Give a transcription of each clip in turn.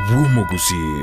bw'Omogusii.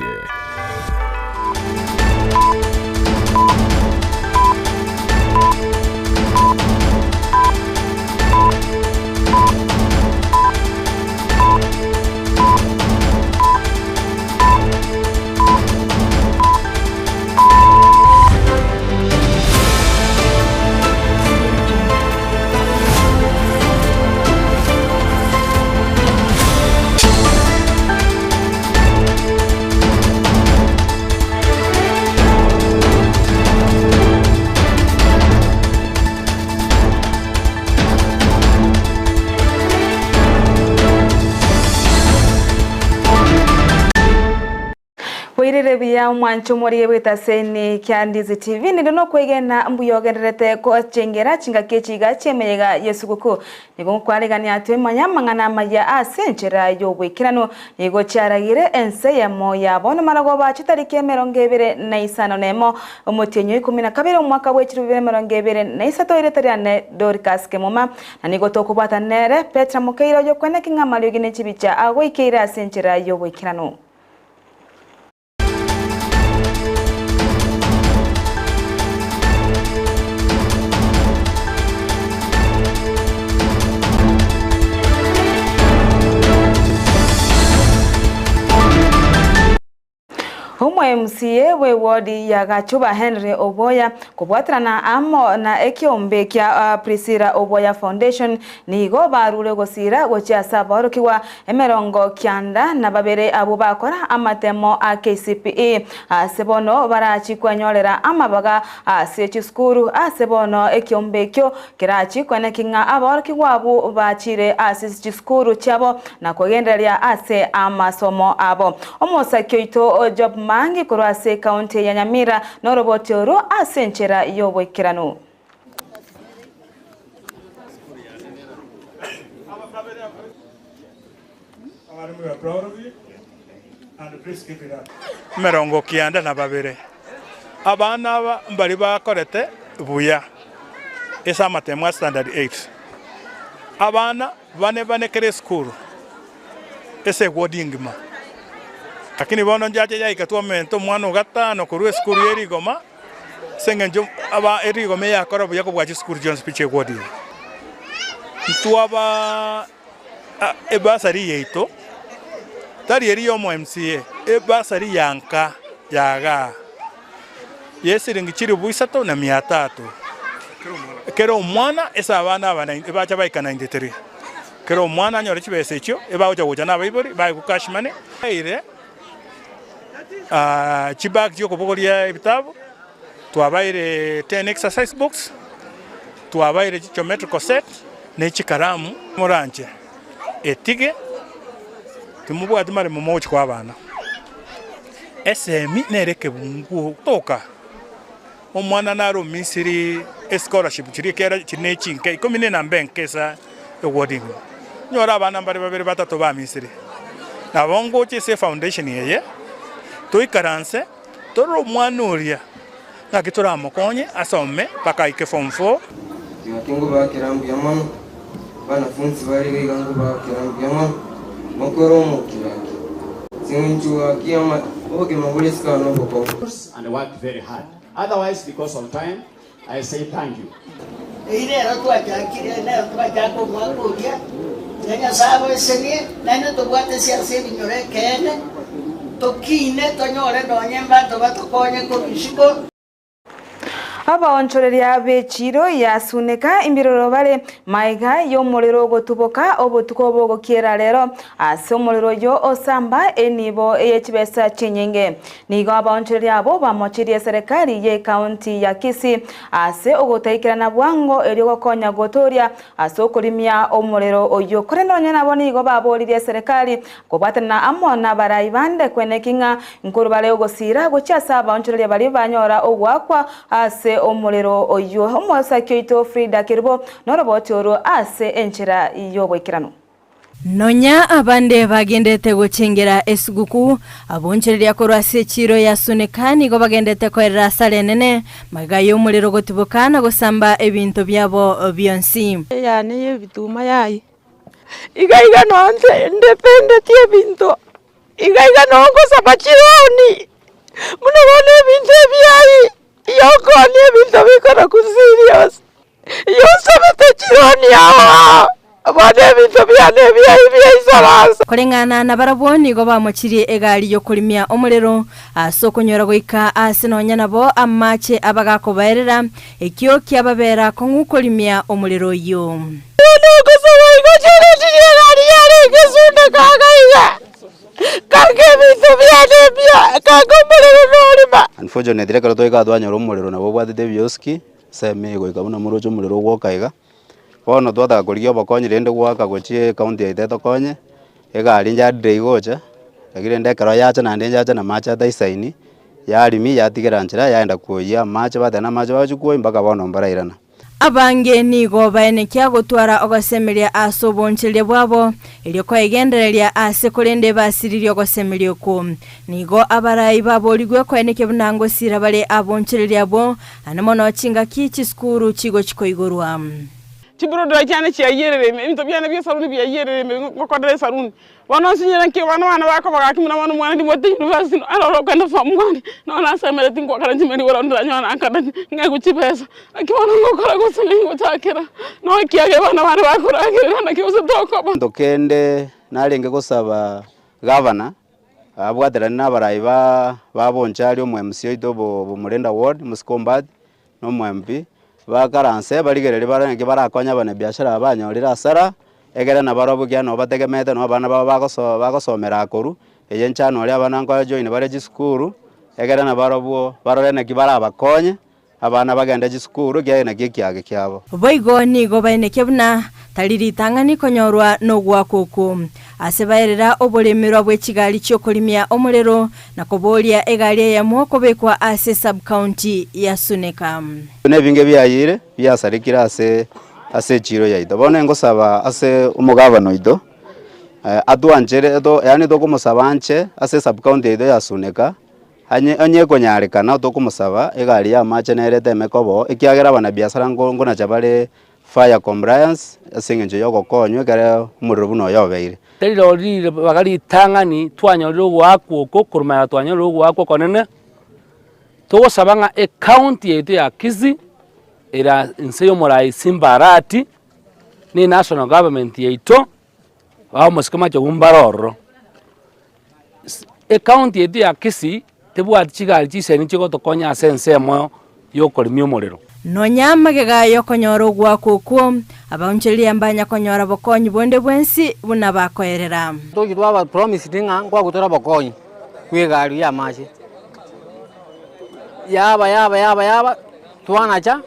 Boirire buya omwancho omorige bw'etaseni kia Ndizi TV nigo nokwegena mbuya ogendererete gochengera chingaki echi iga chi'emeyega y'esuguku. Nigo nkwaregania twemanye amang'ana amaya ase enchera y'oboikeranu. Nigo chiaragire ense eyemo ya bono marogoba chitariki 25 nemo, omotienyi o ikomi na kabere omwaka bwe chilifu bibere 23 erieta riane Dorcas Kemuma. Na nigo tokobwatana nere Petra Mokeira oyokweneki ng'a amariogi ne chibicha agoikeire ase enchera y'oboikeranu. Omo-MCA bw'ewodi ya Gachuba Henry Oboya kobwaterana amo na ekiombe kia Priscilla Oboya Foundation nigo barure gosira gochia ase abaorokigwa 92 abwo bakora amatemo a KCPE ase bono barachi kwenyorera amabaga ase chisukuru ase bono ekiombe ekio kerachi kweneki ng'a abaorokigwa abwo bachire ase chisukuru chiabo na kogendereria ase amasomo abo. Omosaki oito Job Mangi korwa ase ekaunti ya Nyamira noroboti oro ase enchera y'oboikeranu. 92 Abana aba mbaria bakorete buya ase amatemo a standard eight. Abana bane bane kera esukuru ase eward engima. Lakini bono nchache yaika twamente omwana o gatano korwa esukuru ye rigoma ase eng'encho aba erigoma eyakora buya kobua chisukuru chionsi pi chia eward eye. Ntwaba Ebasari yaito tari eria y'omo MCA, ebasari ya nka ya igaa y'esiringi chilifu isato na mia tatu kera omwana ase abana aba bacha baika 93 kera omwana anyore chibesa echio ebagocha gocha na abaibori baegwe cash money baire chibag chiokobogoria ebitabu, twabaire 10 exercise books. Twabaire chigeometrical set ne chikaramu moranche etige timobwati maremo mogochia koa abana. Esemi nere ekebunguo toka omwana nare omisiri escholarship chiria ekiagera chiri ne chinke ikomi na enamba enke ase eward ime. Onyore abana mbare babere batato bamisiri. Nabo ngocha ase efoundation eye toikaranse torore omwana oria. Naki toramokonye asome mpaka aike form four. Gaki ngobakera mbuya mono, banafunsi bare iga iga ngobakera mbuya mono, mokore omokia gaki. As'engencho gaki ama obogima bore isiko aa nobokong'u. And work very hard otherwise because of time I say thank you. Eyio nero twachakire, nero twachaka omwaka oria, na Nyasae abasesenie, naende tobwate siasa ebinyoro ekeene, tokine tonyore nonye mbanto batokonye korwa isiko. Abaonchoreria b'echiiro yasuneka imbiroro bare magega y'omorero ogotuboka obotuko bogokiera rero. Ase omorero oyio osamba enibo ye chibesa chinyinge. Nigo abaonchoreria abwo bamochirie eserekari y'ecounty ya Kisii ase ogotaikerana bwango erio gokonya gotooria ase okorimia omorero oyio. Korende onye nabo nigo baboririe eserekari kobwatanana amo nabarai bande kweneki ng'a nkorwa bare ogosiira gochia ase abaonchoreria baria banyora ogoakwa ase omorero oyio. Omosaki oito Frida Kerubo noroboti oro ase enchera y'oboikeranu. Nonya abande bagendete gochengera esuguku, abonchoreria korwa ase echiiro ya Suneka nigo bagendete koerera asara enene, magega y'omorero gotiboka na gosamba ebinto biabo bionsi. Eyane y'ebituma yaye. Iga iga nonye ndependetie ebinto. Iga iga noo ngosaba chironi, buna bono ebinto ebiayi, iyo okoonia ebinto bikoroku serious, iyo osabete chironi ao ao, bono ebinto biane ebiayi biaisaransa. Koreng'ana nabarabwo nigo bamochirie egari y'okorimia omorero ase okonyora goika aase nonya nabo amache abagakobaerera, ekio kiababera akong'u korimia omorero oyio. Bono ogosaba igo chiaretirie egari yarenge esundeka iga iga, kanka ebinto biane ebia, kanka omorero norima. Unfortunately ekero twaika twanyora omorero nabo obwatete ebioski, ensemo eye goika buna moroche omorero ogwoka iga, bono twataka korigia obokonyi rende goaka gochia ecounty yaito etokonye, egari nchadire igocha, lakini rende ekero yacha naende yacha na amache ataisaini, yarimia yatigera nchera yaenda kwoyia amache bateba na amache bagochia kwoyia mpaka bono mbarairana. Abange nigo baenekia gotwara ogosemeria ase obonchereria bwabo, erio koegendereria aase korende basiririe ogosemeria okwo. Nigo abarai baborigwe koenekia buna ngosira bare abonchereria abwo, ane mono chingaki chisukuru chigochi koigorwa. Chiburodura chiane chiaiyerire ime, ebinto biane bi'esaruni biaiyerire ime, ngokorera esaruni. Bono nsinyire nki abana bane bakoba gaki buna bono omwana ndimwete university aroro okogenda form one, nonya nasemereti ngoakana chimeri igoro ndiranyore nakana ng'egwe chibesa, naki bono ngokora gose ng'ai ngochakera, nonya ekiagera abana bane bakoragerera naki gose tokoba. Egento kende narenge gosaba gavana abwaterane na abarai ba ba Bonchari omo MC oito bo Bomurenda ward Mosiko Ombati na omo MP, bakaranse barigererie bare naki barakonye abanyabiashara aba banyorire hasara, egere nabarobwo ekiagera nabo bategemeete nabo abana babo bagoso bagosomera akorwa, eye nchano oria abana nkoe join bare chisukuru, egere nabarobwo barore naki barabakonye, abana bagende chisukuru ekiagera naki ekiage kiabo. Boigo nigo baenekia buna tari ritang'ani konyorwa nogoakwa okwo. Ase baerera oboremerwa bwe chigari chi'okorimia omorero na koboria egari eyemo kobekwa ase sub-county ya Suneka. Buna ebinge biayire biasarekire ase ase echiiro yaito. Bono ingosaba ase omogabana oito atwanchere yaani tokomosaba anche ase esub-county yaito ya Suneka, Onye onye ekonyarekana tokomosaba egari ya amache nere eteme koba oo, ekiagera abanabiasara nko nkonacha bare fire compliance ase eng'encho ya ogokonywa ekere omorero buna oyo obeire. Tari rori ribaga ritang'ani twanyorire ogoakwa oko korwa magega twanyorire ogoakwa okonene, togosaba ng'a ecounty yaito ya Kisii ere inse y'omorai Simba Arati, na enational government yaito, bamosike machogu mbare ororo. Ecounty yaito ya Kisii tebwati chigari chisemi chigotokonya ase ensemo yokoremia omorero. Nonya magega y'okonyora ogoakwa okwo, abaonchoreria mbanya konyora bokonyi bonde bwensi buna bakoerera. Toki twaba promised ng'a nkwagotora obokonyi bwa egari ya amache, yaba yaba yaba yaba twanacha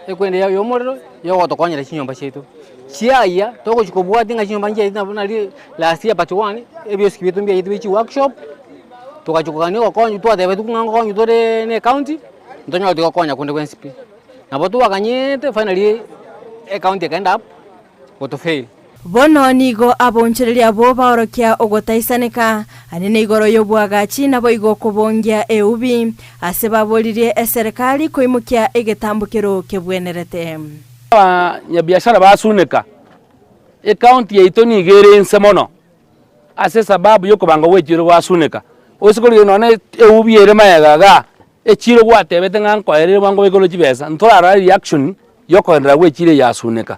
ekwende ya omorero yogotokonyera chinyomba chiaito. Chiayia togochia kobwatia ng'a chinyomba nchiaito nabo nari last year but one ebiosiki biaito mbiaito bie chiworkshop, togachia kogania ogokonyu twatebetiwu ng'a ngokonyu tore na ecounty, ntonyore tigokonya konde gwensi pi. Nabo twaganyete finally ecounty eka end up gotofail. Bono nigo aboonchoreria abwo baorokia ogotaisaneka, anene igoro y'oboagachi naboigo okobongia eubi, ase baboririe eserekari koimokia egetambokero kebwenerete. Abanyabiashara basuneka, ecounty yaito nigo ere inse mono ase esababu yokobanga gwe chiiro gwasuneka. Ase korigereria nonye eubi ere magega igaa, echiiro gwatebete ng'a nkoerere bwango bekore chibesa, ntorarora reaction yokogenderera gwe echiiro eye yasuneka.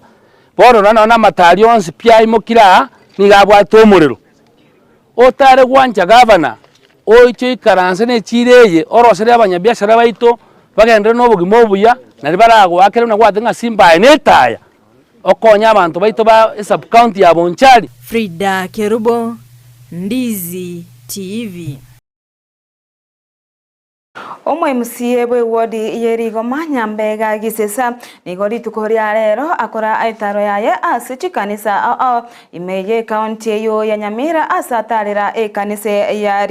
Bono rora nonye amatari onsi pi aimokire aa, nigo abwate omorero. Otare gwancha gavana, oiche oikaranse na echiiro eye, orosere abanyabiashara baito, bagenderere na obogima obuya, naria baragoakere buna gwateba ng'a simba aye na etaya, okonye abanto baito ba esub county ya Bonchari. Frida Kerubo, Ndizi TV. Omo-MCA bw'ewodi ye Rigoma Nyambega Gisesa nigo rituko ria rero akora etaro yaye ase chikanisa ao ao ime y'ecounty eyio ya Nyamira ase atarera ekanisa ya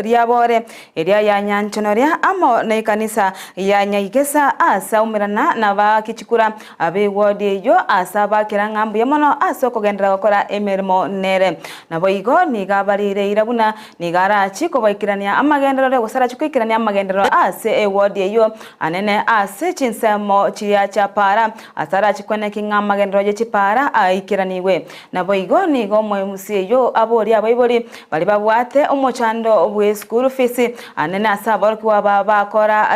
Riabore eria ya Nyanchonoria amo nekanisa ya Nyaigesa ase aumerana nabaaki chikura ab'ewodi eyio ase abakera ng'a mbuya mono ase okogenderera gokora emeremo nere. Naboigo nigo abariire eira buna Nigo arachie kobaikerania amagenderero, gose arachie koikerania amagenderero ase ewodi eyio anene ase chinsemo chiria chia para ase arache kweneki ng'a amagenderero ye chipara aikeranigwe. Naboigo nigo omoemusi eyio aborie abaibori baria babwate omochando bwe school fees anene ase aborokigwa ba bakora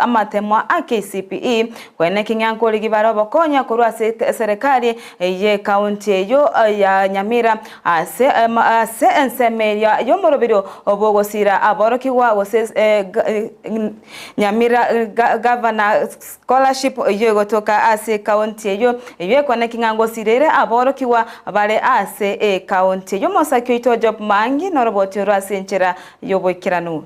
amatemwa a KCPE kweneki ng'a nkorigi bare obokonya korwa ase eserekari ye county eyio ya Nyamira ase ase ensemo eria y'omoroberio bw'ogosira aborokigwa gose Nyamira Governor Scholarship eyio egotoka ase ecounty eyio, eyio ekoneki ng'a ngosirere aborokigwa bare ase ecounty eyio. Omosaki oito Job Maangi noroboti orwo ase enchera y'oboikeranu.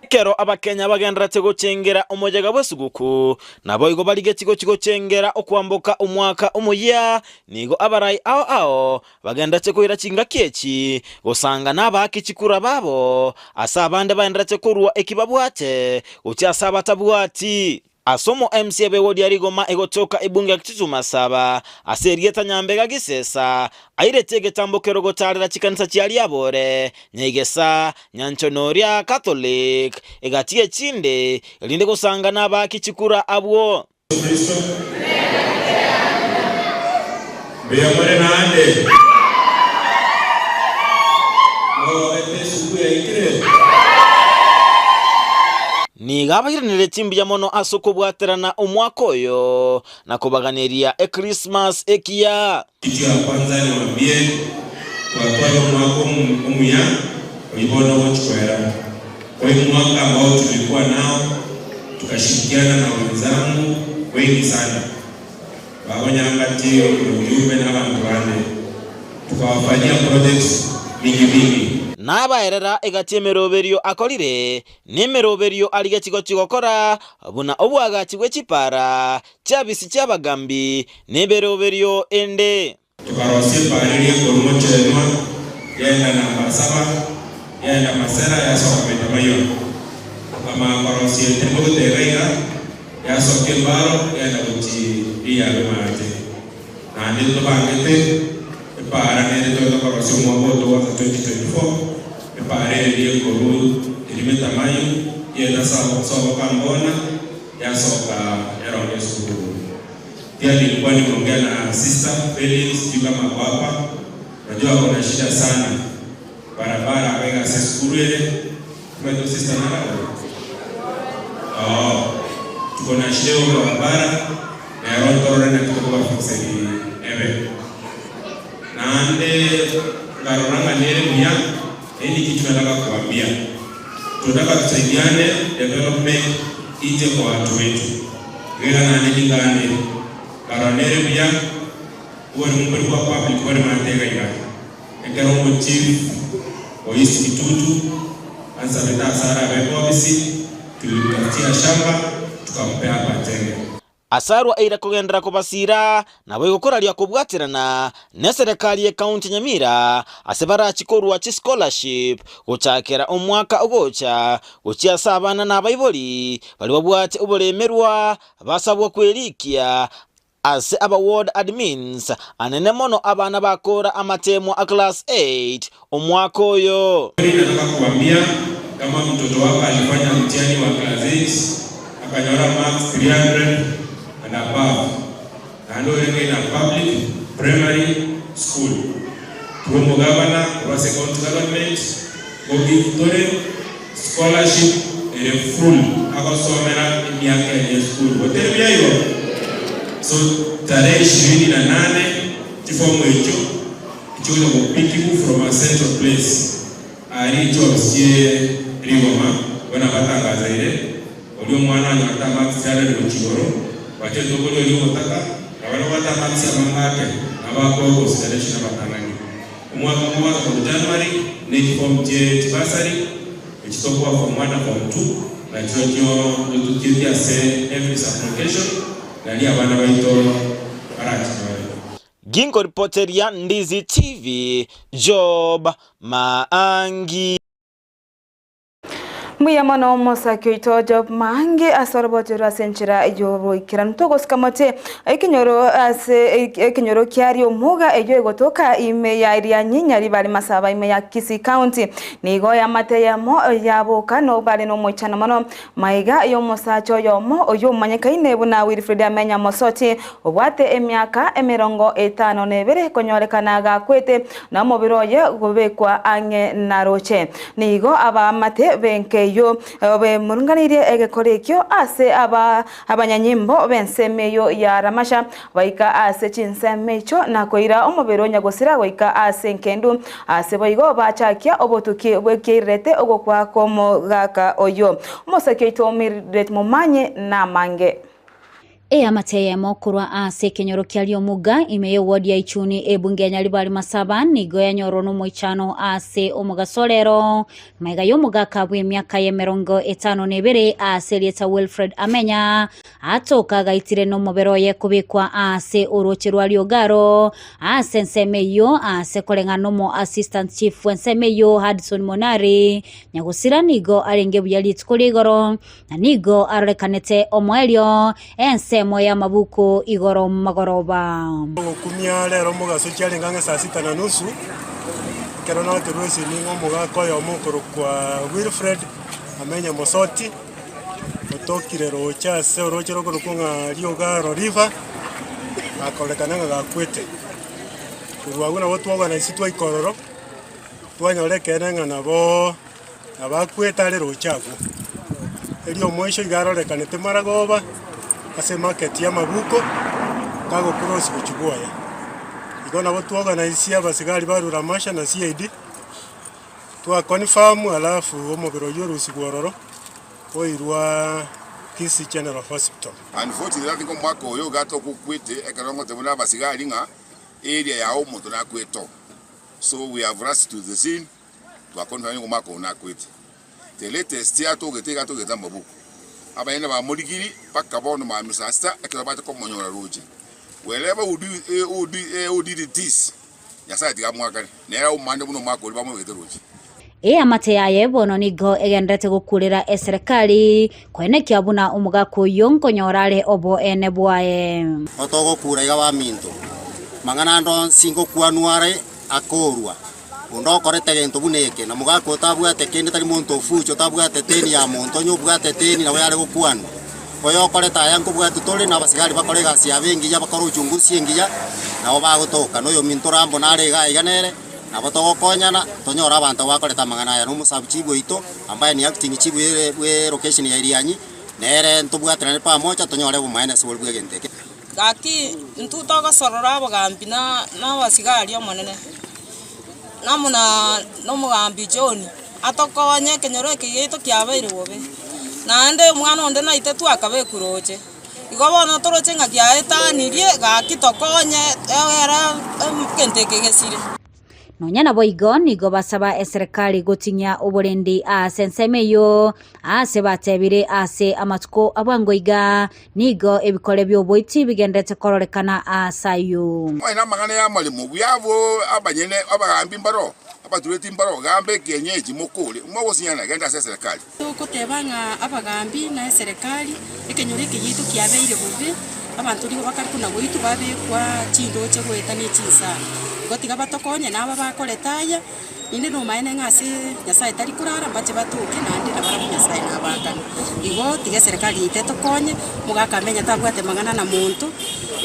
Ekero Abakenya bagendererete gochengera omoyega bw'esuguku, naboigo barigetie gochia gochengera okwamboka omwaka omoyia, nigo abarai ao ao bagendererete koira chingaki echi gosanga nabaaki chikura babo, ase abande baendererete korua eki babwate gochia ase abatabwati. Ase omo MC ebegori ya rigoma egotoka ebunge ya Kitutu Masaba ase erieta Nyambega Gisesa airete egetambo kero gotarera chikanisa chia Riabore, Nyaigesa, Nyanchonoria, Catholic, egati echinde erinde gosanga nabaaki chikura abwo. Kristo. Mbuya more naende? Mogogete esukuru yaikire? Nigo abairaneretie mbuya mono ase okobwaterana omwaka oyo na kobaganeria Ekrismasi ekiya. Kitu ya kwanza niwaambie, twatwara omwaka omuya oyio bono ogochia koera. Kwa hiyo mwaka ambao tulikuwa nao tukashirikiana na wenzangu wengi sana bagonyangati ujumbe na abanto bande tukawafanyia projects mingi mingi. Nabaerera egati emeroberio akorire, na emeroberio arigetie gochia gokora, buna oboagachi bwe chipara, chiabisi chi'abagambi, na emeroberio ende. Tokarosia epaara eria ekorwa Mochenwa, yaenda Nambasaba, yaenda Masera, yasoka Metamayo. Tokamanya korosia etengo goteba iga, yasoka embaro, yaenda gochia Riabe maate. Naende ntobangete epaara nere toete korosia omwaka oyo togocha 2024, epaara eria ekorwa eria Metamayo, yaeta sobo Kambona, yasoka eronge esukuru. Pia nilikuwa nimeongea na sister Felix sijui kama ako hapa, unajua ako na shida sana barabara akaiga ase esukuru ere omanyete sister nara oyo oo tuko na shida ya barabara nero ntorore naki tokobafixeri ebe naende nkarora ng'a nere buya eye kitu nataka kuambia tunataka tusaidiane development ije kwa watu wetu Iga naende ningane, nkarora nere buya, oborimo mbori bwa public bore maate iga iga. Ekero omochief o East Kitutu ansabete ase arabe ekobisi, tulimtafutia shamba tukampea apatenge. Asarwa eira kogenderera kobasiira, naboigo koraria kobwaterana neserekari ye county Nyamira ase barachi korua chischolarship gochakera omwaka ogocha gochia ase abana na abaibori baria babwate oboremerwa basabwa kwerikia ase aba ward admins anene mono abana bakora amatemwa a class 8 omwaka oyo. Nataka kuambia kama mtoto wako alifanya mtihani wa class 8 akanyora marks 300 and above naende orenge in a public primary school korwa omogavana korwa ase county government go give tore scholarship ere full agosomera emiaka eye esukuru goteri buya igo? So tarehe ishirini na nane chifomu echio Echigocha gopikiwu from a central place aria echiofisi chie rigoma buna batangazaire, oria omwana anyorete amarks chiarere gochia igoro, bachete oboria oria ogotaka, na baria babwate amarks amange ake nabo akoa consideration abatang'ani. Omwaka okobanza korwa January ne chiform chie chibursary echi tokoa form one na form two nachirochio ntotuchieti ase every sub-location naria abana baito barachinyore. Ginkoripoteria Ndizi TV, Job Maangi. Mbuya mono omosake oito Job Maangi ase oroboto rwa ase enchera y'oboikeranu. Togosika mote ekenyoro ase ekenyoro kia Riomuga eyio egotoka ime ya Rianyinya Ribare Masaba ime ya Kisii County. Nigo eamate eyemo yaboka nobare nomoichano mono Maiga y'omosacha oyomo oyio omanyekaine buna Wilfred Amenya Mosoti, obwate emiaka emerongo etano na ebere konyorekana gakwete, na omobere oye gobekwa ang'e na roche. Nigo abaamate b'enka eyio bemurunganeirie egekora ekio ase aba abanyanyimbo b'ensemo eyio ya Ramasha, baika ase chinsemo echio na koira omobere o nyagosira goika ase enkendu. Ase boigo bachakia obotuki bw'ekiairerete ogokwa kw'omogaka oyio. Omosake oito Mildred Momanyi namange. Eamate eyemo korwa ase ekenyoro kia Riomuga ime y'eward ya Ichuni ebunge ya Nyaribari Masaba nigo yanyorwa nomoichano ase omogaso orero magega y'omogaka bw'emiaka y'emerongo etano na ebere ase erieta Wilfred Amenya Atoka agaitire nomobere oye kobekwa aase orooche rwa Riogaro, aase ensemo eyio, aase koreng'ana nomo Assistant Chief bw'ensemo eyio Hudson Monari. Nyagosira nigo arenge buya rituko ria igoro, na nigo arorekanete omoerio ensemo y'amabuku igoro magoroba. Ogokumia rero omogaso chiarenge ang'e saa sita na nusu, ekero naterwa esimi ng'a omogaka oyomo okorokwa Wilfred Amenya Mosoti, otokire roche ase orooche rokorokwa ng'a Riogaro River, gakorekana ng'a gakwete. Korwa agwo nabo twagwana ase twaika ororo, twanyora ekeene ng'a naboo nabo akwete are roche agwo. Erio omoisho iga arorekanete maragoba ase emarket ya amabuko, kagocross gochia bwoye. Igo nabo twaorganisie abasigari barure Ramasha na CID. Twa confirm alafu omobere oyio orusigwe ororo oirwa Kisii General Hospital. Unfortunately I think omwaka oyo iga togokwete ekero ngoteba buna abasigari ng'a area yago omonto nakwete oo. So we have rushed to the scene twa confirm ng'a omwaka oyo nakwete. The latest atogete iga atogete amabuku. Abanyene bamorigiri mpaka bono mambia saa sita ekero bacha komonyora roche. Wherever who do who do who did this. Nyasae tiga amwakane, nere aumande buna omwaka oria bamobegete roche. Eamate yaye bono nigo egendererete gokurera eserekari, koenekia buna omogaka oyio nkonyora are oboene bwaye. Otogokura iga baminto, mang'ana ande onsi ngokwanwa are akorua. Onde okorete gento buna eke, na mogaka otabwate kende tari monto ofuche otabwate teni ya monto, onye obwate teni nabo yare gokwanwa. Oyokorete aya nkobwati tore na abasigari bakore egasi yabo engiya, bakore uchunguzi engiya, nabo bagotoka. Na oyominto Rambo nare iga aiga nere, nabo togokonyana, tonyore abanto abwo bakorete amang'ana aya. Na omosabuchibu oito, ambaye ni acting chief bwe location ya Irianyi, nere ntobwaterane pamoja tonyore obomaene ase oboria bw'egento eke. Gaki intwe togosorora obogambi na abasigari Omonene, amo na omogambi John, atokonye ekenyoro eke giaito kiabeire bobe. Naende omwana onde naitetwe akabekwa roche. Igo bono toroche ng'a kiaetanirie, gaki tokonye egere egento eke gesire. Nonya naboigo nigo basaba eserekari gotinyia oborendi ase ensemo eyio, aase batebire ase amatuko abwango iga, nigo ebikore bi'oboiti bigenderete kororekana aase ayio. Moe namang'ana y'amaremo, buya abwo abanyene abagambi mbaro, abatureti mbaro, gamba ekienyeji, mokore, mogosinyana, genda ase eserekari. Togoteba ng'a abagambi na eserekari, ekenyoro eke giaito kiabeire bobe, abanto nigo bakare kona goitwa babekwa chindoche goeta ne chinsana. Igo tiga batokonye na aba bakorete aya, naende nomaene ng'a ase Nyasaye tari korara mbache batoke naende nabarabwo Nyasaye nabakane. Igo tiga eserekari yaito etokonye, omogaka amenye tabwate mang'ana na monto,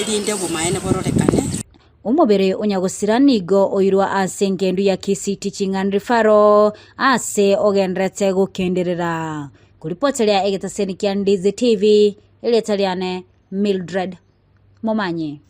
erinde obomaene bororekane. Omobere o nyagosira nigo oirwa ase engendu ya Kisii Teaching and Referral ase ogendererete gokenderera. Koripoteria egetaseni kia Ndizi TV, erieta riane Mildred Momanyi.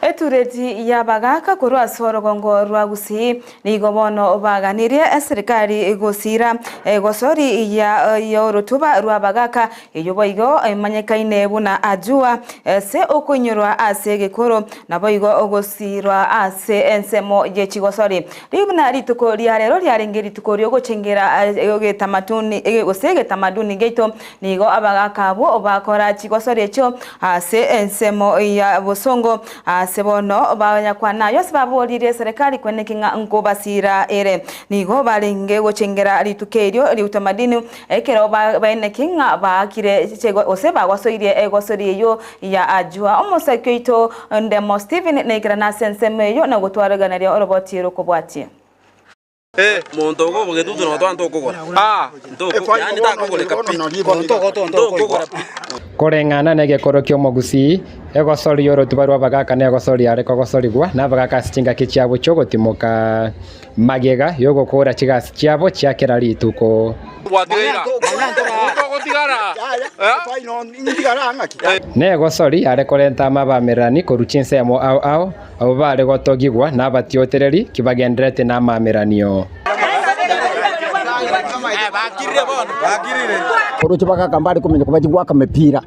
Etureti y'abagaaka korwa ase orogongo rwa Gusii nigo bono baganirie eserikari gosiira egosori ya y'orotuba rw'abagaaka Eyio boigo emanyekaine buna Ajua, ase okoinyorwa ase egekoro, naboigo ogosiirwa ase ensemo ye chigosori. Riria buna rituko ria rero riarenge rituko ri'ogochengera egetamaduni gose egetamaduni giaito, nigo abagaaka abwo bakora chigosori echio ase ensemo ya bosongo. Ase bono banyakwana ayio ase baboririe eserekari kweneki ng'a nkobasira ere. Nigo barenge gochengera rituko erio ri'utamadini ekero baeneki ng'a baakire gose bagosoirie egosori eyio ya Ajua. Omosaki oito Ndemo Stephen naikerana ase ensemo eyio na gotwareganeria oroboti rokobwatia. Monto ogo obogetutu na otwana tokogora. Ntoko, yaani takogoreka pi. Ntokogora pi. Koreng'ana negekoro ki'omogusii, egosori y'orotuba rw'abagaaka negosori yare kogosorigwa nabagaaka ase chingaki chiabo chi'ogotimoka magega y'ogokoora chigasi chiabo chia kera rituko. Negosori yare korenta amabamererani korwa chinsemo ao ao, Abwo bare gotogigwa nabatiotereri kibagendererete namaameranio. Oroche bagaka mbare kominyoka bachie goaka emepira,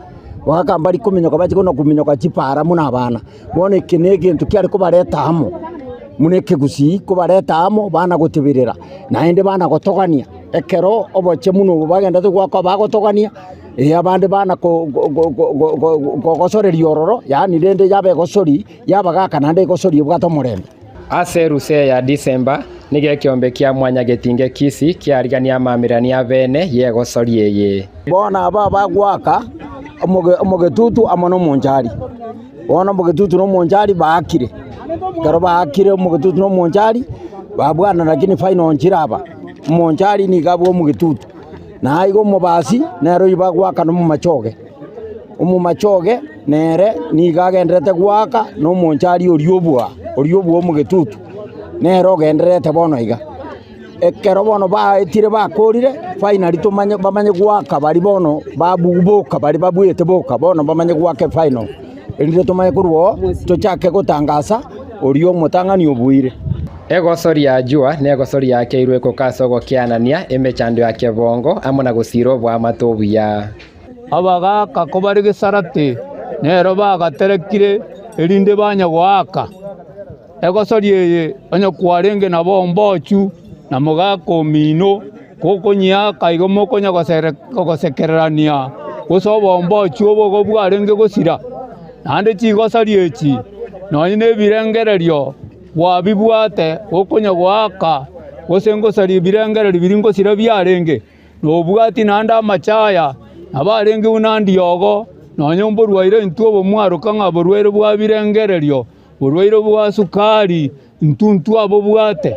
bagaka mbari kominyoka bachie kona kominyoka chipara buna abana. Bono eke na egento kiare kobareta amo, buna ekegusii kobareta amo bana goteberera, naende bana gotogania, ekero obochie buna obo bagendete goaka bagotogania. Ee, abande bana kogosoreria ororo, yaani rende yaba egosori y'abagaaka naende egosori ebwate omorembe. Ase erusa ya Disemba, nigo ekeombe kia mwanyagetinge Kisii kiarigania amamirani abene y'egosori eye. Bono aba bagoaka omogetutu amo nomonchari. Bono omogetutu na omonchari baakire, ekero baakire omogetutu na omonchari, babwana lakini final nchire aba, omonchari nigo abua omogetutu. Na aiga omobasi nere oyio bagoaka nomomachoge, omomachoge nere nigo agendererete goaka na omonchari oria obua, oria obua omogetutu, nere ogendererete bono iga. Ekero bono baetire bakorire, finally tomanye bamanye goaka baria bono babu boka baria babuete boka bono bamanye goaka efinal, erinde tomanye korwa oo tochake gotangasa oria omotang'ani obuire. Egoso ria Jua negoso riakeirwe ekoka ase ogokianania emechando ya kebongo amo na gosiira oboamate obuya. Abagaaka kobare gesarate nero bagaterekire, erinde banye goaka. Egosori eye onye kwarenge nabo mbochu na mogaka omino, gokonyiaka igo mokonya gosekererania, gose obombochu obo igo bwarenge gosira. Naende chigosori echi nonya nebirengererio Kwabibwate gokonya goaka, gose ngosaria ebirengererio biria ngosira biarenge, nobwati naende amachaya, nabo arenge buna ndiogo, nonya mborwaire intwe obomwaroka ng'a borwaire bwa birengererio, borwaire bwa sukari, intwe ntwabobwate.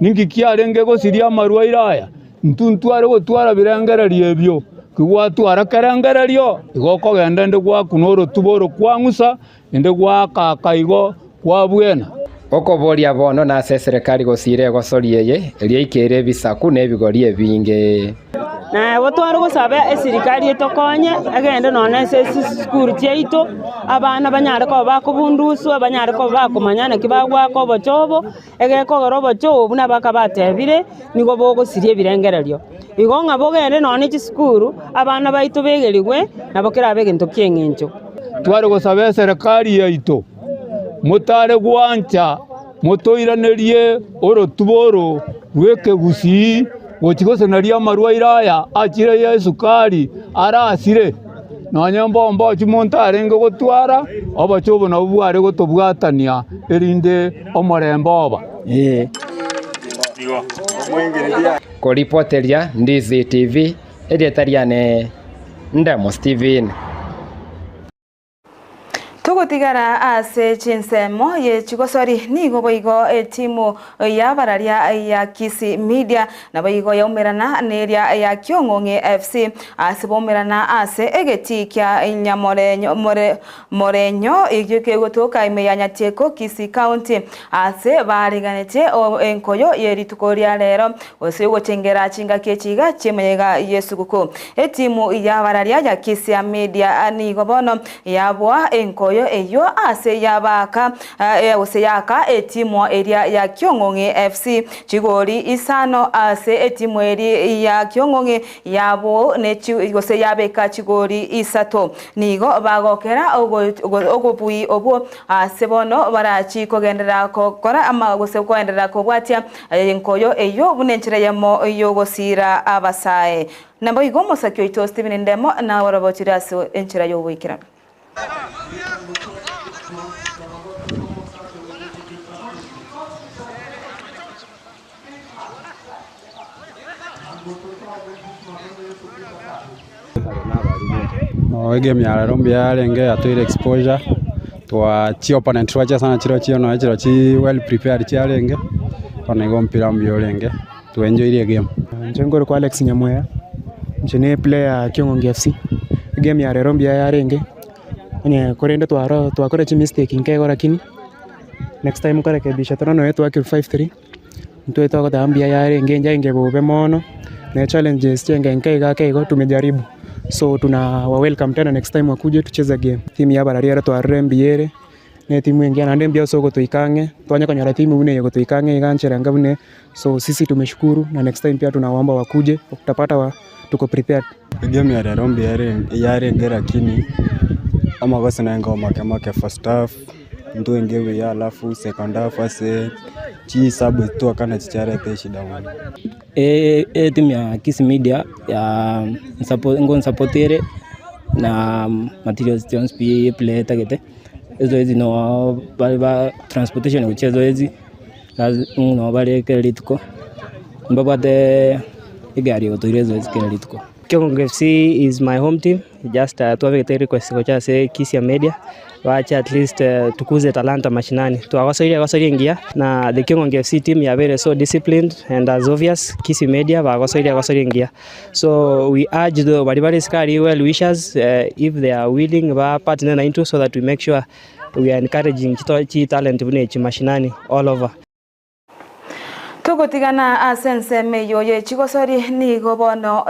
Ninki kiarenge gosiria amarwaire aya? Intwe ntware gotwara birengererio ebio. Kigwatwara kerengererio, igo okogenda ende gwakuna orotuba oro kwang'usa, Inde goaka igo kwabwena. Okoboria bono nase eserekari gosiira egosori eye, riaikeire ebisaku na ebigori ebinge. Nabo tware gosaba esirikari etokonye, egende nonya ase chisukuru chiaito, abana banyare koba bakobunduswa, banyare koba bakomanya naki bagoaka obochobo, egekogera obochobo buna bakabatebire, nigo bogosiria ebirengererio. Igo ng'a bogende nonya ne chisukuru, abana baito begerigwe, nabo kerabe egento ki'eng'encho. Tware gosaba eserekari yaito, motare gwancha motoiranerie orotuba oro rw'ekegusii gochia goseneria amarwaire aya achire ya esukari arasire, nonya mbombochi monto arenge gotwara, obochie obo nabwo bware gotobwatania erinde omorembe oba. Koripoteria Ndizi TV, erieta riane Ndemo Steven. Togotigara ase chinsemo ye chigosori nigo boigo etimu y'abararia ya Kisii Media naboigo yaumerana neria ya Kiong'ong'e FC ase baumerana ase egetii kia Nyamorenyo more Morenyo ekio kegotoka ime ya Nyatieko Kisii County ase baariganetie enkoyo ye rituko ria rero gose gochengera chingaki echi iga chi'emeyega y'esuguku. Etimu y'abararia ya Kisii Media nigo bono yaboa enkoyo eyio ase yabaaka gose yaaka etimu eria ya Kiong'ong'e FC chigori isano ase etimu eria ya Kiong'ong'e yabo gose yabeka chigori isato. Nigo bagokera obobui obwo ase bono barachi kogenderera gokora ama gose koenderera kobwatia enkoyo eyio buna enchera eyemo y'ogosiira abasae. Naboigo omosaki oito Stephen Ndemo naorobochire ase enchera y'oboikeranu. Egame ya rero mbuya yarenge yatoeire exposure, twa chi opponent twachesa nachirochio nonya chiro chi well prepared chiarenge, bono igo omopira mbuya orenge, twaenjoirie egame. Inche nkorokwa Alex Nyamweya, inche ne player ya Kiong'ongi FC, egame ya rero mbuya yarenge, onye korende twaro twakora chimistake nke igo lakini next time nkorekebisha tore nonya twakirwa 5-3. Intwe togoteba mbuya yarenge enchenge bobe mono, ne challenges chienge nke iga ake igo tumejaribu, so tuna wa welcome tena next time wakuje tucheze game. Timu ya abarari ero twarire mbuya ere, ne etimu engiya naende mbuya ase ogotoika ang'e, twanye konyora timu buna eye egotoika ang'e iga nchera enga buna eye, so sisi tumeshukuru na next time pia tunawaomba wakuje, utapata wa tuko prepared. Egame ya rero mbuya yarenge lakini amagoso naye make make first half. Ntwenge buya alafu second half ase chisabu twakana chicharete eshida mono. Etimu ya Kisii Media ya ngonsupport ere na materials chionsi pi eplayer etagete, ezoezi noo bare ba transportation gochia ezoezi noo bare kera rituko, mbabwate egari egotoira ezoezi kera rituko. Kiongo FC is my home team just twabegete request gocha ase Kisii Media bache at least tukuze talanta mashinani twagosoirie egosoria engiya na the Kiongo FC team yabeire so disciplined and as obvious Kisii Media bagosoirie egosoria engiya so we urge the baria bare isiko aria well wishers if they are willing ba partner naintwe so that we make sure we are encouraging chitalent buna echi mashinani all over. Togotigana ase ensemo eyio ye chigosori nigo bono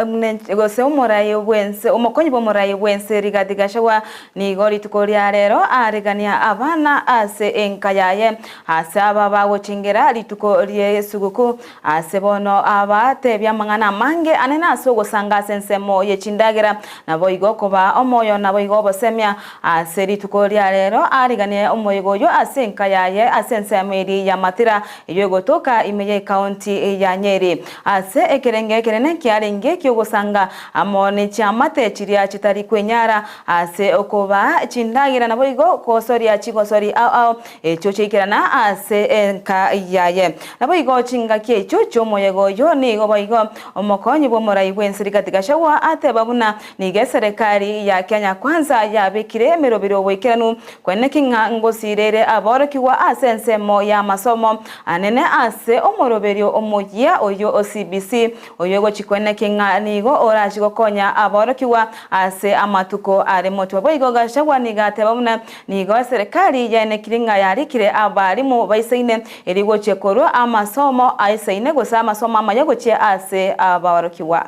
gose omorai bw'ense omokonyi bw'omorai bw'ense Rigathi Gachagua nigo rituko ria rero aregania abana ase enka yaye ase aba bagochengera rituko ri'esuguku ase bono abatebia amang'ana amange anene ase ogosanga ase ensemo ye chindagera naboigo kobaa omoyo naboigo obosemia Ase rituko ria rero ariganie omoyega oyio ase enka yaye ase ensemo eria ya Mathira eyio egotoka ime y'ecounty ya Nyeri. Ase ekerenge ekenene kiarenge ki'ogosanga amo ne chiamate chiria chitari kwenyara ase okobaa chindagera naboigo gosoria chigosori ao ao echio chiaikerana ase enka yaye. Naboigo chingaki echio chi'omoyega oyio nigo boigo omokonyi bw'omorai bw'ense Rigathi Gachagua ateba buna Nigo eserekari ya Kenya Kwanza yabekire emeroberi oboikeranu kweneki ng'a ngosiirere aborokigwa ase ensemo y'amasomo anene ase omoroberio omoyia oyio o CBC oyio ogochi kweneki ng'a nigo orachi gokonya aborokigwa ase amatuko are motwe. Boigo Gachagua nigo ateba buna nigo eserekari yaenekiri ng'a yarikire abalimu baisaine erio gochia korwa amasomo aisaine gose amasomo amaya gochia ase aborokigwa.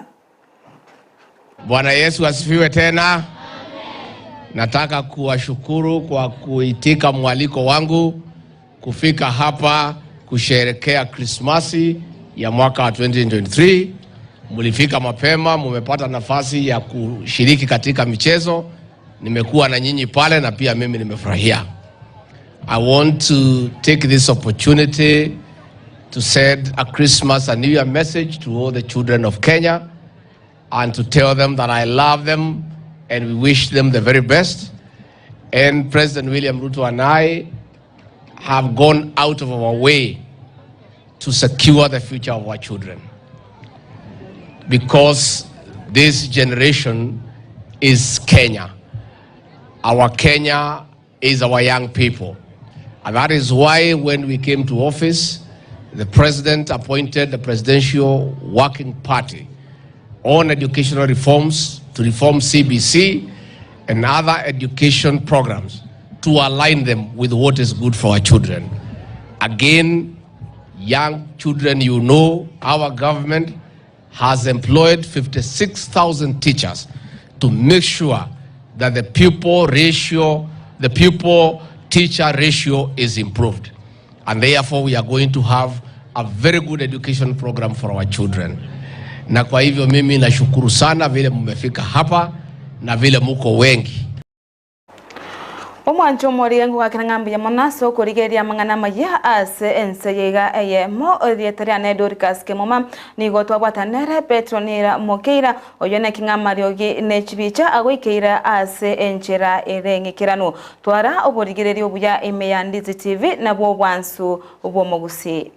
Bwana Yesu asifiwe tena. Nataka kuwashukuru kwa kuitika mwaliko wangu kufika hapa kusherehekea Krismasi ya mwaka wa 2023. Mlifika mapema, mumepata nafasi ya kushiriki katika michezo. Nimekuwa na nyinyi pale na pia mimi nimefurahia. I want to take this opportunity to send a Christmas and New Year message to all the children of Kenya and to tell them that I love them and we wish them the very best. And President William Ruto and I have gone out of our way to secure the future of our children. Because this generation is Kenya. Our Kenya is our young people. And that is why when we came to office, the president appointed the Presidential Working Party on educational reforms to reform CBC and other education programs to align them with what is good for our children. Again, young children, you know, our government has employed 56,000 teachers to make sure that the pupil ratio, the pupil teacher ratio is improved. And therefore we are going to have a very good education program for our children. Na kwa hivyo mimi nashukuru sana vile mmefika hapa na vile muko wengi. Omwancho omorire ngogakera ng'a mbuya mono ase okorigereria amang'ana amaya ase ense yaiga eyemo. Erieta riane Dorcas Kemuma nigo twabwatana nere Petronira Mokeira oyio naki ng'a amariogi ne chibicha agoikeire ase enchera ere eng'ikeranu. Twara oborigereria obuya ime ya Ndizi TV nabwo obwansu bw'omogusii.